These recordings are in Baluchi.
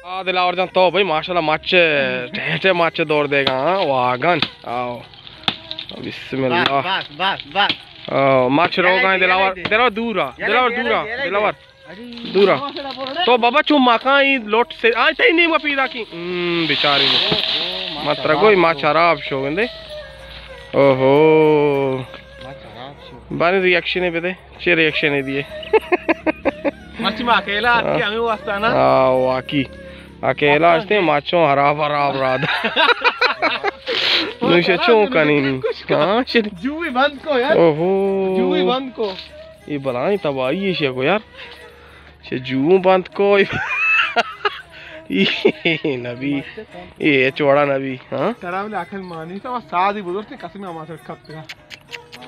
آ، دلاور جان، تو بھائی ماشاءاللہ مچ، ٹیٹے مچ دور دے گا، ہاں، واگن۔ آؤ۔ بسم اللہ۔ بس، بس، بس، بس۔ آؤ، مچ رو گئے دلاور، دے۔ دلاور دورا، یارے، دلاور یارے، دورا، یارے۔ دلاور۔ ارے، دورا۔ تو بابا چو مکان ای لوٹ سے، آ، تئی نیمگا پیدا کی۔ ہم، بیچاری نے۔ او، او، مچ مت رگوئی، خراب مچ شو۔ خراب شو گندے۔ اوہو۔ مچ خراب شو۔ بارے ریئیکشن بدے۔ چے ریئیکشن دیے؟ مرچی ما اکیلا اتکے ہمیں واسطہ نا۔ ہاں، واقعی۔ اکیلا اشتے مچوں ہراب ہراب راد۔ نوشے چون کنی نی؟ ہاں، چے؟ جوئی بند کو یار۔ اوہو۔ جوئی بند کو۔ یہ بلائیں تباہی ہے شے کو یار۔ چے جوئوں بند کو۔ اے نبی۔ اے چوڑا نبی، ہاں؟ ترا بلے عقل مانی تو سادی بزرتے قسم ہما سر کھپتگا۔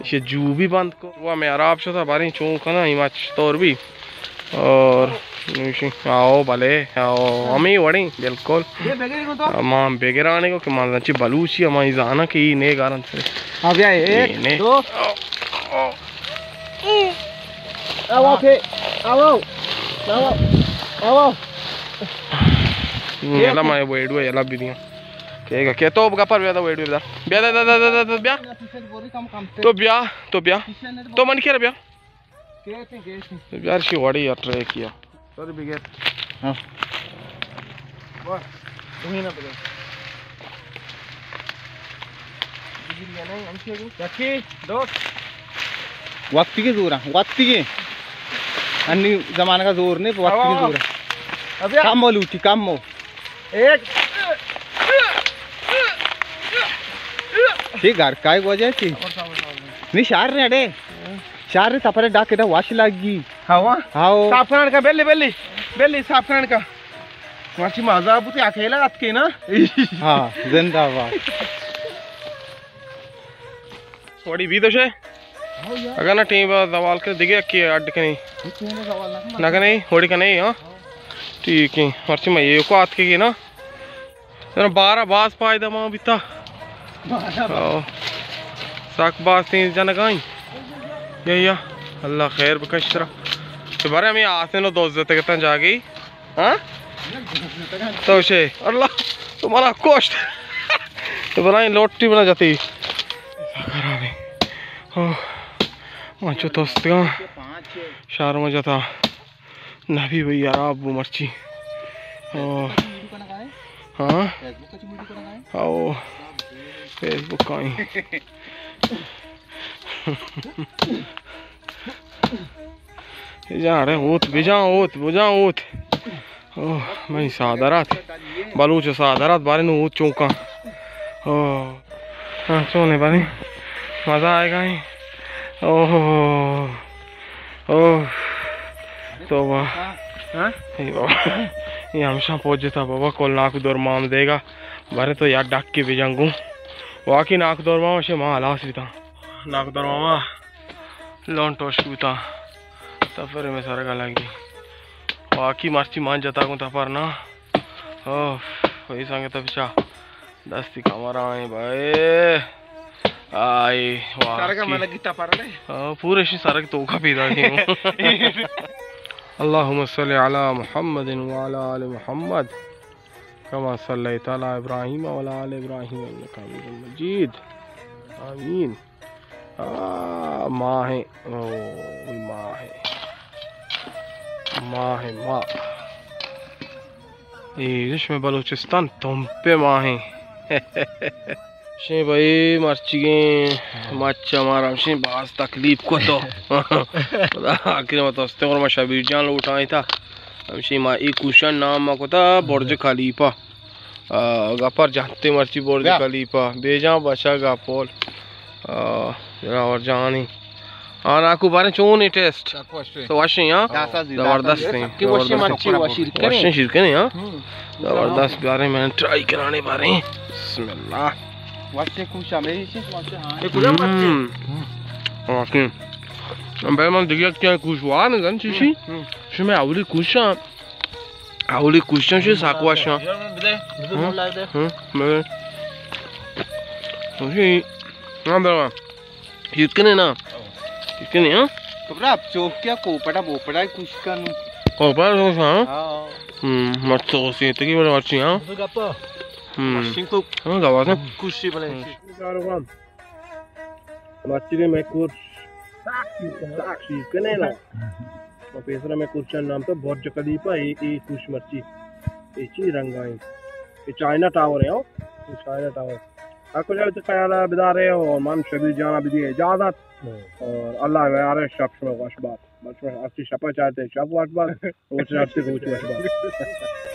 چے جو بھی بند کو۔ وہ ہمیں عراب شتا باریں چون کنا، ہی مچ طور بھی۔ اور نوشی، آؤ بلے، آؤ، ہمیں وڑیں، بالکل۔ یہ بگیر کو تو؟ ہم بگرانے کو کہ مان چی بلوچی ہماری زانا کہ یہ نے گارن سے۔ ہاں، بیا، ایک، یہ نے۔ دو۔ آو، آو، آو، آو، آو۔ یلا ما ویڈیو یلا بھی دیا۔ ٹھیک ہے، کہ تو گپر بیا دا ویڈیو دا۔ بیا دا، دا، دا، دا، دا، بیا۔ تو بیا، تو بیا۔ تو من کیا بیا؟ تو بیا شی وڑی یا ٹریک یا۔ سر بگیر۔ ہاں۔ بس، تمہیں نہ بگیر۔ یکی، دو۔ وقتی کے زور ہے، وقتی کے۔ انی زمانہ کا زور نہیں، وقتی کے زور ہے۔ ابھی کم ہو لوٹی، کم ہو۔ ایک۔ چی گھر کا ہے وجہ چی؟ نہیں، شہر نے اڑے۔ شہر نے تپرے ڈاکے دا واش لگی۔ ہاں۔ ہاں۔ صاف کرن کا، بیلی، بیلی، بیلی صاف کرن کا۔ مرچی مزہ بوتے اکیلا اتکے نا۔ ہاں، زندہ باد۔ تھوڑی بھی تو شے۔ اگر نہ ٹیم زوال کرے، دیگه اکی اڈ کنی۔ نہ کنی، ہوڑی کنی، ہاں۔ ٹھیک ہے۔ مرچی میں یہ کو اتکے نا۔ بارہ باز پائدہ ما بیتا۔ او، سک باز تین جنگائیں۔ یا، یا، اللہ خیر بکش ترا۔ تو بارے ہمیں آسن و دوزتے کتن جاگی۔ ہاں؟ تو شے، اللہ، تو منا کوشت۔ تو بنائیں لوٹی بنا جاتی۔ خرابی۔ او، من چو توستگاں۔ شہر ما جتا۔ نبی بھائی خراب بو مرچی۔ او۔ ہاں؟ او۔ فیس بک آئی۔ جاڑے اوت بجان اوت، بجان اوت۔ اوہ، منی سادرات۔ بلوچ سادرات بارے نو اوت چونکاں۔ اوہ۔ ہاں، چونے بارے۔ مزہ آئے گا ہی۔ اوہ۔ اوہ۔ توبہ۔ ہاں؟ اے بابا۔ یہ ہمشاں پوجتا بابا، کل ناکو درمام دے گا۔ بارے تو یار ڈاک کے بجنگوں۔ واقعی ناکو درمام شے ما ہلاس بیتا۔ ناکو درمام۔ لون ٹوش بوتاں۔ تپر میں سرگا لگی۔ واقعی مرچی مان جتا گوں تپر نا۔ اوف، وہی سنگت بچا۔ دستی کمر آئیں بھائی۔ آئی، واقعی۔ سرگا من لگی تپر نے۔ آ، پورے شی سرگ تو کا پیدا کی۔ اللهم صل على محمد وعلى آل محمد كما صليت على إبراهيم وعلى آل إبراهيم إنك حميد مجيد. آمين. آ، ماہ، او، ماہ، ماہ، ماہ۔ اے، شمے بلوچستان تمپے ماہ۔ شے بھائی مرچیگیں مچ ہمارا ہمشیں باز تکلیف کو تو۔ خدا آخر ما توستے اور ما شبیر جان لوٹائیں تھا۔ ہمشیں ما ای کوشن نام ما کو تھا برج خلیفہ۔ آ، گپر جانتے مرچی برج خلیفہ۔ بیجاں بچا گپول۔ آ، دلاور جانی۔ آ، ناکو بارے چون ہے ٹیسٹ؟ تو وشیں، ہاں؟ زبردست ہیں۔ کہ وشیں زبردست۔ مرچی وشیر کریں۔ وشیں شیر کریں، ہاں؟ ہم۔ زبردست، بارے میں ٹرائی کرانے بارے۔ بسم اللہ۔ وشیں کوشا میری سے۔ ہم۔ واقعی۔ بھائی من دیگه کیا کوش وان گن چیشی؟ ہم۔ شما اولی کوشا۔ اولی کوشتن شو ساکو اشاں۔ ہم، بلے۔ ہم، بلے۔ یوت کنے نا؟ یوت کنے، ہاں؟ کبرا چوک کیا کوپڑا بوپڑا کوش کنو۔ کوپڑا کوش، ہاں؟ ہاں۔ ہم، مرچی گوشی تکی بڑے مرچی، ہاں؟ ہم۔ ہاں، گواز ہیں۔ کشی بلے۔ کاروبار۔ مرچی نے میں کور ساک شیف کنے نا۔ وہ پیسرا میں کور چن نام تو برج خلیفہ، اے، اے کوش مرچی۔ اے چی رنگ آئیں؟ اے چائنا ٹاور ہے، ہو؟ اے چائنا ٹاور۔ ہر کجا تو خیال ہے بدارے ہو، من شبیر جانا بدی اجازت۔ اور اللہ میارے شپ شما وش بات۔ بس ہرچی شپا چاہتے شپ وش بات، روچ ہرچی روچ وش بات۔